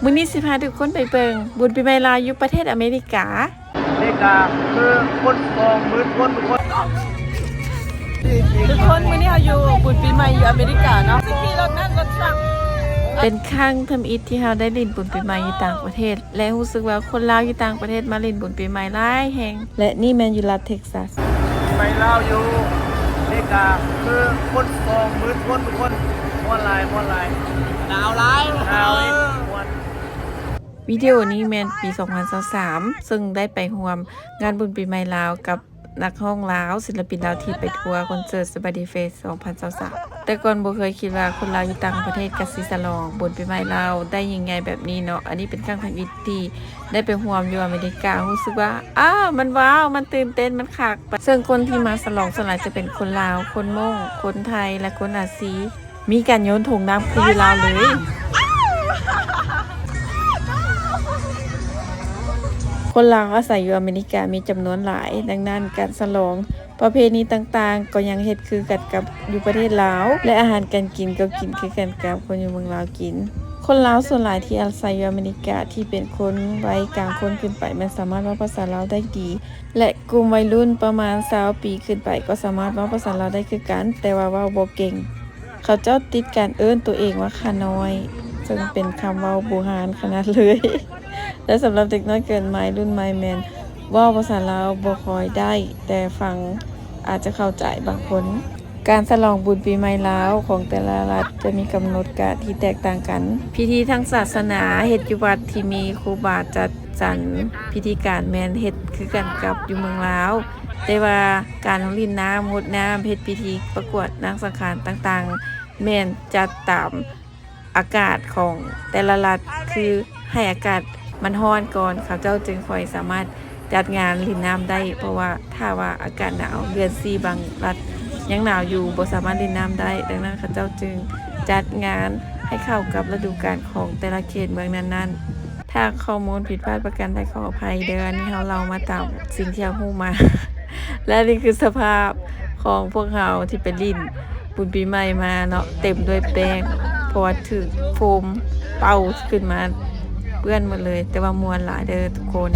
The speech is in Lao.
ມື້ນີ້ຊິພາທຸກຄົນໄປເບິ່ງບຸນປີໃໝ່ລາວຢູ່ປະເທດອາເມລິກາ. ອາເມລິກາຄືຄົນສອງໝື່ນຄົນທຸກຄົນ. ທຸກຄົນ ມື້ນີ້ເຮົາຢູ່ບຸນປີໃໝ່ຢູ່ອາເມລິກາເນາະ. ຊິຂີ່ລົດນັ້ນລົດສັກ. ເປັນຄັ້ງທຳອິດທີ່ເຮົາໄດ້ຫຼິ້ນບຸນປີໃໝ່ຢູ່ຕ່າງປະເທດ ແລະ ຮູ້ສຶກວ່າຄົນລາວຢູ່ຕ່າງປະເທດມາຫຼິ້ນບຸນປີໃໝ່ຫຼາຍແຮງ ແລະ ນີ້ແມ່ນຢູ່ລັດເທັກຊັສ. ປີໃໝ່ລາວຢູ່ອາເມລິກາຄືຄົນສອງໝື່ນຄົນທຸກຄົນ. ມ່ວນຫຼາຍ ມ່ວນຫຼາຍ. ໜາວຫຼາຍ. ໜາວອີກ. ເອີ ມ່ວນ. ວິດີໂອນີ້ແມ່ນປີສອງພັນຊາວສາມ ເຊິ່ງໄດ້ໄປຮ່ວມງານບຸນປີໃໝ່ລາວກັບນັກຮ້ອງລາວ, ສິນລະປິນລາວທີ່ໄປທົວຄອນເສີດ Somebody Face ສອງພັນຊາວສາມ. ແຕ່ກ່ອນບໍ່ເຄີຍຄິດວ່າຄົນລາວຢູ່ຕ່າງປະເທດກໍຊິສະຫຼອງບຸນປີໃໝ່ລາວໄດ້ຍິ່ງໃຫຍ່ແບບນີ້ເນາະ. ອັນນີ້ເປັນຄັ້ງທຳອິດທີ່ໄດ້ໄປຮ່ວມຢູ່ອາເມລິກາ. ຮູ້ສຶກວ່າ ອ້າວ ມັນວ້າວ, ມັນຕື່ນເຕັ້ນ, ມັນຄັກ. ເຊິ່ງຄົນທີ່ມາສະຫຼອງສ່ວນຫຼາຍຈະເປັນຄົນລາວ, ຄົນມົ້ງ, ຄົນໄທ ແລະ ຄົນອາຊີ. ມີການໂຍນຖົງນ້ຳຄືຢູ່ລາວເລີຍ. ຄົນລາວອາໄສຢູ່ອາເມລິກາມີຈຳນວນຫຼາຍ, ດັ່ງນັ້ນການສະຫຼອງປະເພນີຕ່າງໆກໍຍັງເຮັດຄືກັນກັບຢູ່ປະເທດລາວ ແລະ ອາຫານການກິນກໍກິນຄືກັນກັບຄົນຢູ່ເມືອງລາວກິນ. ຄົນລາວສ່ວນຫຼາຍທີ່ອາໄສຢູ່ອາເມລິກາທີ່ເປັນຄົນໄວກາງຄົນຂຶ້ນໄປ ແມ່ນສາມາດເວົ້າພາສາລາວໄດ້ດີ ແລະ ກຸ່ມໄວລຸ້ນປະມານຊາວປີຂຶ້ນໄປກໍສາມາດເວົ້າພາສາລາວໄດ້ຄືກັນ, ແຕ່ວ່າເວົ້າບໍ່ເກັ່ງ. ເຂົາເຈົ້າຕິດການເອີ້ນຕົວເອງວ່າຂ້ານ້ອຍ, ເຊິ່ງເປັນຄຳເວົ້າບູຮານຂະໜາດເລີຍ ແລະ ສຳລັບເດັກນ້ອຍເກີດໃໝ່ລຸ້ນໃໝ່ແມ່ນເວົ້າພາສາລາວບໍ່ຄ່ອຍໄດ້, ແຕ່ຟັງອາດຈະເຂົ້າໃຈບາງຄົນ. ການສະຫຼອງບຸນປີໃໝ່ລາວຂອງແຕ່ລະລັດຈະມີກຳນົດການທີ່ແຕກຕ່າງກັນ. ພິທີທາງສາສະໜາເຮັດຢູ່ວັດທີ່ມີຄູບາຈັດສັນ, ພິທີການແມ່ນເຮັດຄືກັນກັບຢູ່ເມືອງລາວ, ແຕ່ວ່າ ການລົງຫຼິ້ນນ້ຳ, ຫົດນ້ຳ, ເຮັດພິທີປະກວດນາງສັງຂານຕ່າງໆ ແມ່ນຈັດຕາມອາກາດຂອງແຕ່ລະລັດ, ຄືໃຫ້ອາກາດມັນຮ້ອນກ່ອນ ເຂົາເຈົ້າຈຶ່ງຄ່ອຍສາມາດຈັດງານຫຼິ້ນນ້ຳໄດ້, ເພາະວ່າຖ້າວ່າອາກາດໜາວ, ເດືອນສີ່ບາງລັດຍັງໜາວຢູ່ ບໍ່ສາມາດຫຼິ້ນນ້ຳໄດ້, ດັ່ງນັ້ນເຂົາເຈົ້າຈຶ່ງຈັດງານໃຫ້ເຂົ້າກັບລະດູການຂອງແຕ່ລະເຂດເມືອງນັ້ນໆ. ຖ້າຂໍ້ມູນຜິດພາດປະການໃດຂໍອະໄພເດີ, ອັນນີ້ເຮົາເລົ່າມາຕາມສິ່ງທີ່ເຮົາຮູ້ມາ ແລະ ນີ້ຄືສະພາບຂອງພວກເຮົາທີ່ໄປຫຼິ້ນບຸນປີໃໝ່ມາເນາະ, ເຕັມດ້ວຍແປ້ງ ເພາະວ່າຖືກໂຟມເປົ່າຂຶ້ນມາເປື້ອນໝົດເລີຍ, ແຕ່ວ່າມ່ວນຫຼາຍເດີທຸກຄົນ.